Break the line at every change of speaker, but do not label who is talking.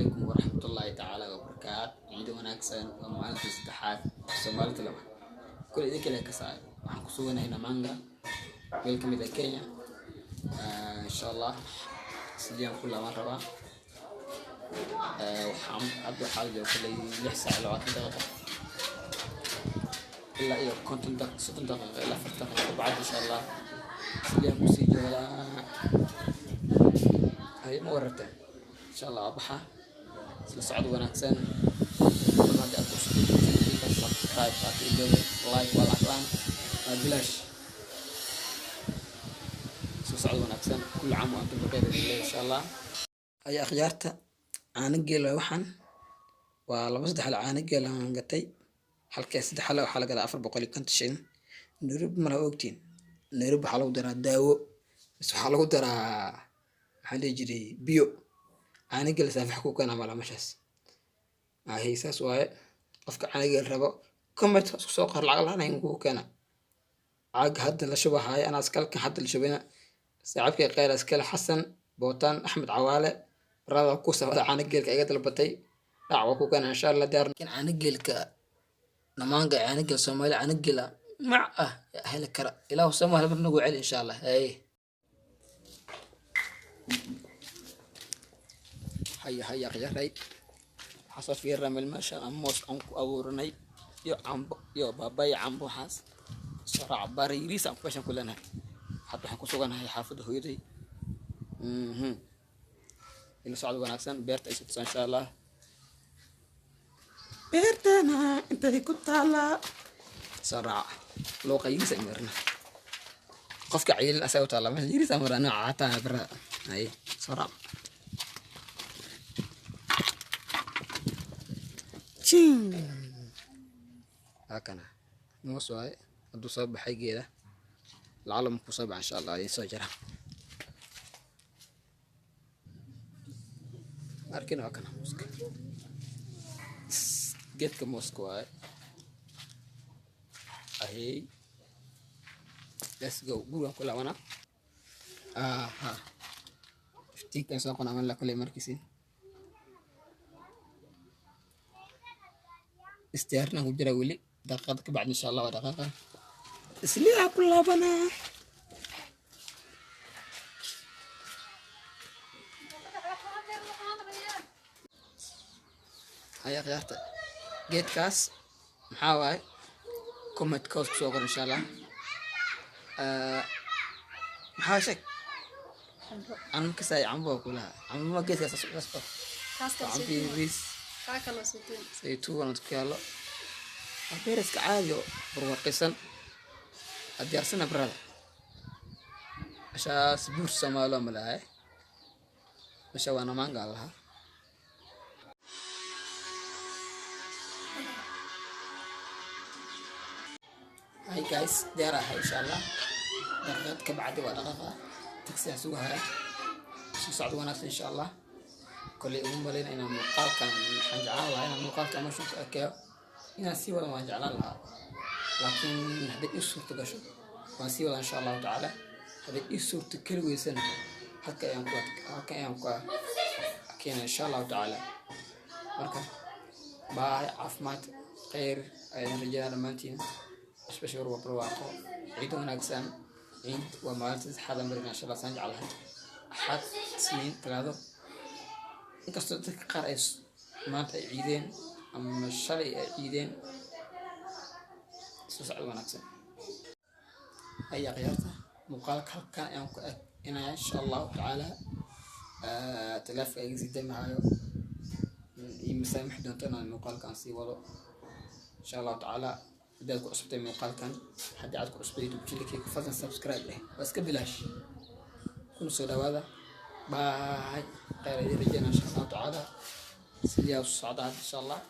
Calaykum waraxmatullaahi tacaala wabarakaat. Ciido wanaagsan. Waa maalinta saddexaad, soomaalida laba kule idinka le kasaayo. Waxaan ku suganahay Namanga, meel ka mid ah Kenya. Insha Allah sidii aan ku laaban rabaa. Waxaan hadda waxaa jooga kuley 6 saac iyo 20 daqiiqo ilaa iyo 50 daqiiqo, 30 daqiiqo ilaa 40 daqiiqo bacd, insha Allah sidii aan kusii joogaa. Hay, ma wararteen? Insha Allah waa baxa, isla socod wanaagsan. Haddii aad ku cusubtahay, subscribe aad ilowday, like waa lacag la'aan, waa bilaash. Isla socod wanaagsan. Kulli caam wa antum bikayr insha Allah. Ayaa akhyaarta, caano geel waay. Waxaan waa laba saddex hal caano geel aan gatay. Halkee saddex hal waxaa la gadaa 450 shilin. Nairobi malaha ogtiin, Nairobi waxaa lagu daraa daawo mise waxaa lagu daraa, maxaa dhihi jiray, biyo. Caano geel saafax ku keenaa malaha meeshaas. Hay, saas waaye. Qofka caano geel rabo, comment isku soo qor, lacag la'aan ayaan kugu keena. Caaga hadda la shubahaayo anaa iskalkan hadda la shubina, saaxiibkay kheyr iskale, Xasan Bootaan Axmed Cawaale barada ku socda, caano geelka iga dalbatay, dhac waa ku keena insha Allah. Diyaar caano geelka Namaanga, caano geel Soomaali, caano geela mac ah heli kara. Ilaahu Soomaali mar nagu celi insha Allah. Hay haya haya akhyaray, waxaa soo fiirina meel meeshaan aan moos aan ku abuuranay iyo cambo iyo baabay cambo. Waxaas soo raaca baara yariis aan meeshaan ku leenahay. Hadda waxaan ku suganahay xaafadda hooyaday. Ila socod wanaagsan. Beerta ay sugtaa insha Allah. Beertana intay ku taalaa, soo raaca. Luuqa yariis aan marna, qofka cayilin asaga u taallaa meesha yariis aan marna nooca hataa barada. Haye, soo raac. Chin halkana moos waaye, hadduu soo baxay geeda lacala markuu soo baxa insha Allah idin soo jara arkin. Waa kana mooska, geedka mooska waaye. Ahey, let's go, gurigan ku laabanaa. Aha, iftiinkan soo qonaa mala kuley markiisi isdiyaarinaan ku jiraa weli. Daqiiqad ka bacdi insha Allah waa dhaqaaqa, isliyaa ku laabanaa. Haya khiyaarta, geedkaas maxaa waaye? Comment hoos kusoo qor insha Allah. Maxaa sheeg? Canbo kasaay, cambo waa kulaha, cambo ma geedkaas saas cambo yariis saytuun ku yaalo. Waa beer iska caadi oo barwaaqaysan. Waa diyaarsana barada. Meeshaas buur Soomaali oo malahay. Meesha waa Namanga lahaa. Hi guys, diyaar ahay insha Allah. Daqiiqad ka bacdi waa dhaqaaqa, taxi aan sugahaya. Soo socod wanaagsan insha Allah. Kolley ugu malayna inaan muuqaalkan, waxaan jeclaan lahaa inaan muuqaalka meesha ku ekeeyo. Inaan sii wadan waan jeclaan lahaa, laakiin hadday ii suurto gasho waan sii wadaa insha Allahu tacaala. Hadday ii suurto keli weysana, halka ayaan ku keena insha Allahu tacaala. Marka bye, caafimaad khayr ayaan rajeynaa dhammaantiin. Especially war barwaaqo, ciid wanaagsan. Ciid waa maalinta saddexaad aan marina insha Allah, saan jeclahay, Axad, Isniin, Talaado. Inkastoo dadka qaar ay maanta ay ciideen ama shalay ay ciideen. Soo socod wanaagsan. Haya khiyaarta, muuqaalka halkan ayaan ku eg inaya insha Allahu tacaala. Taleefka iga sii damahayo, ii masaamixi doonto inaan muuqaalkan sii wado insha Allahu tacaala. Haddii aad ku cusubtay muuqaalkan, haddii aad ku cusubtay YouTube channelkayga, fadlan subscribe leh, waa iska bilaash. Kuna soo dhawaada. Bye, khayr idin rajeynaa insha Allahu tacaala. Sidii aa u socda hadda insha Allah.